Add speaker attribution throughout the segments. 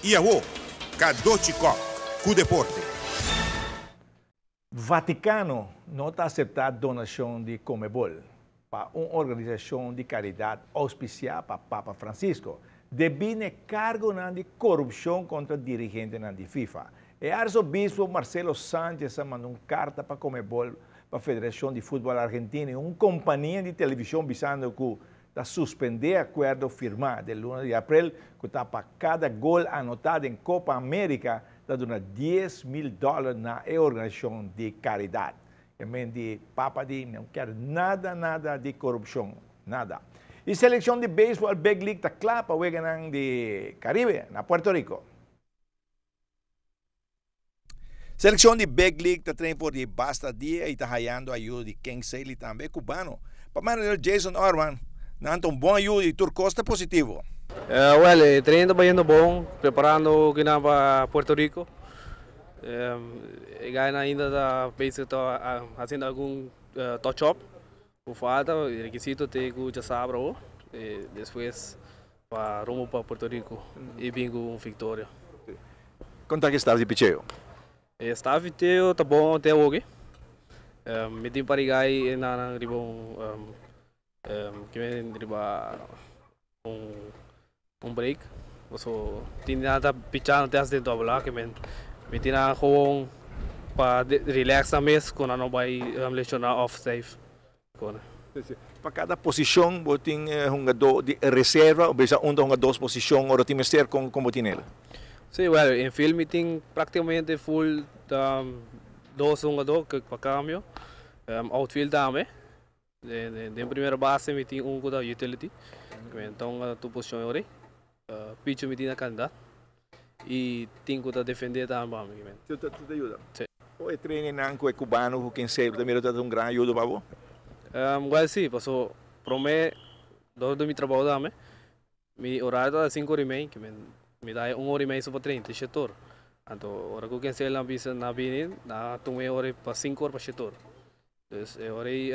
Speaker 1: I awo, Cadochi Kock ku deporte.
Speaker 2: Vaticano no ta aseptá donashon di Comebol pa un organisashon di karidat ouspisiá pa Papa Francisco, debí n'e kargonan di korupshon kontra dirigentenan di FIFA. E arsobispo Marcelo Sanchez a manda un karta pa Comebol pa Federashon di Futbòl Argentino i un kompania di televishon bisando ku ta suspendé e akuerdo firmá den luna di aprel ku ta pa kada gol anotá den Copa America ta duna 10,000 dòler na e organisashon di karidat. E men di Papa di no kier nada nada di korupshon, nada. E selekshon di beisbòl Big League ta kla pa weganan di Karibe na Puerto Rico.
Speaker 1: Seleccion di Big League ta train for di basta dia y ta hayando ayudo di Ken Saley tambe e cubano. Pa manager Jason Orman, nan ta un bon ayudo y tur cos ta positivo.
Speaker 3: Well, e train ta bayendo bon, preparando kinan pa Puerto Rico. E guynan ainda ta bezig ta haciendo algun touch up cu falta, e requisito te cu djasabra awo, despues Pa rumbo pa Puerto Rico y bin cu un victoria.
Speaker 1: Con ta ki staf di picheo?
Speaker 3: E staf di picheo ta bon te awoki. Mi tin pariga y nan riba un riba un break. Paso tin nan ta picha nan te haci den doble A mi tin nan gewoon pa relax nan mes cu nan no bay lesiona of stijf.
Speaker 1: Pa kada posishon bo tin hungadó di reserva o bisa un ta hunga dos posishon ora tin mester kon bo tin el?
Speaker 3: Si, wèl infield mi tin praktikamente full dos hungadó pa kambio, outfield tambe, den primera base mi tin un ku ta utility, ta hunga tur posishon ora ei, picho mi tin na kandidat. Y tin cu ta defende tambe pa mi.
Speaker 1: Tur ta yuda? Si. O e trainingnan cu e cubano cu ken sea ta mira ta un gran ayudo pa bo?
Speaker 3: Well si, paso prome dor di mi trabou tambe mi horario ta cinco ora y mei, mi ta haya un ora y mei so pa train te shete ora. Anto ora cu ken sea nan bisa nan bini nan a tuma e ora pa cinco ora pa shete ora. Dus e ora ei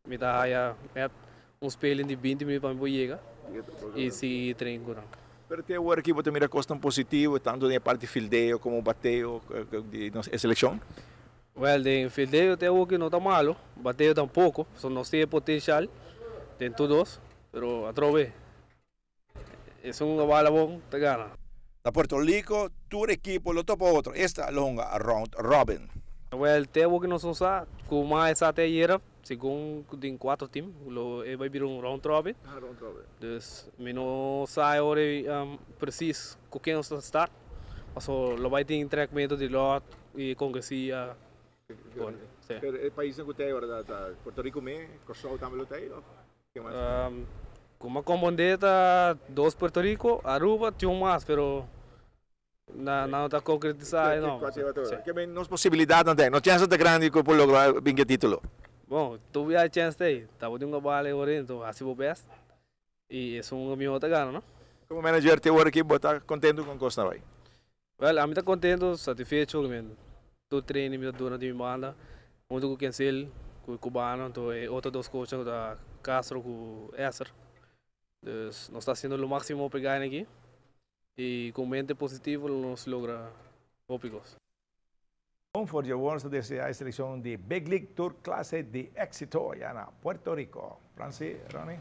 Speaker 3: mi ta haya net un speling di binti minuut pa mi por yega y sigui train cu nan.
Speaker 1: Pero te awor aki bo ta mira cosnan positivo tanto den e parti fildeo como bateo di nos e seleccion?
Speaker 3: Well, den fildeo te awor aki no ta malo, bateo tampoco, pasobra nos tin e potencial den tur dos, pero atrobe esun cu bala bon ta gana.
Speaker 1: Na Puerto Rico tur ekipo lo topa otro, esta lo hunga round robin.
Speaker 3: Well, te awor cu nos no sa cu mas e sa te ayera, segun cu tin cuatro team lo e bay bira un round robin. Dus mi no sa e ora ey precies cu ken nos ta start, pasobra lo bay tin trekmento di lot y congresia.
Speaker 1: Pero e paisnan cu ta ey ora ta Puerto Rico me, Corsou tambe lo ta ey of?
Speaker 3: Como a comprende ta dos Puerto Rico, Aruba tin un mas pero nan no ta concretisa e no.
Speaker 1: Ke men nos posibilidadnan ta ey, nos chensnan ta grandi cu por logra bin ke titulo.
Speaker 3: Bon, tur bia e chens ta ey, ta bo tin un bala ey adentro, haci bo best y esun miho ta gana no.
Speaker 1: Como manager te ora aki bo ta contento con cosnan bay?
Speaker 3: Wel, ami ta contento, satisfecho, tur training mi ta duna di mi banda, hunto cu Kensel, cu e cubano, anto e otro dos coachnan cu ta Castro cu Esser. Dus nos ta haciendo lo maximo pa e gana aki y cu mente positivo lo nos logra hopi cos.
Speaker 2: For di awor nos ta desea e seleccion di Big League tur clase di exito ya na Puerto Rico. Franci, Ronnie.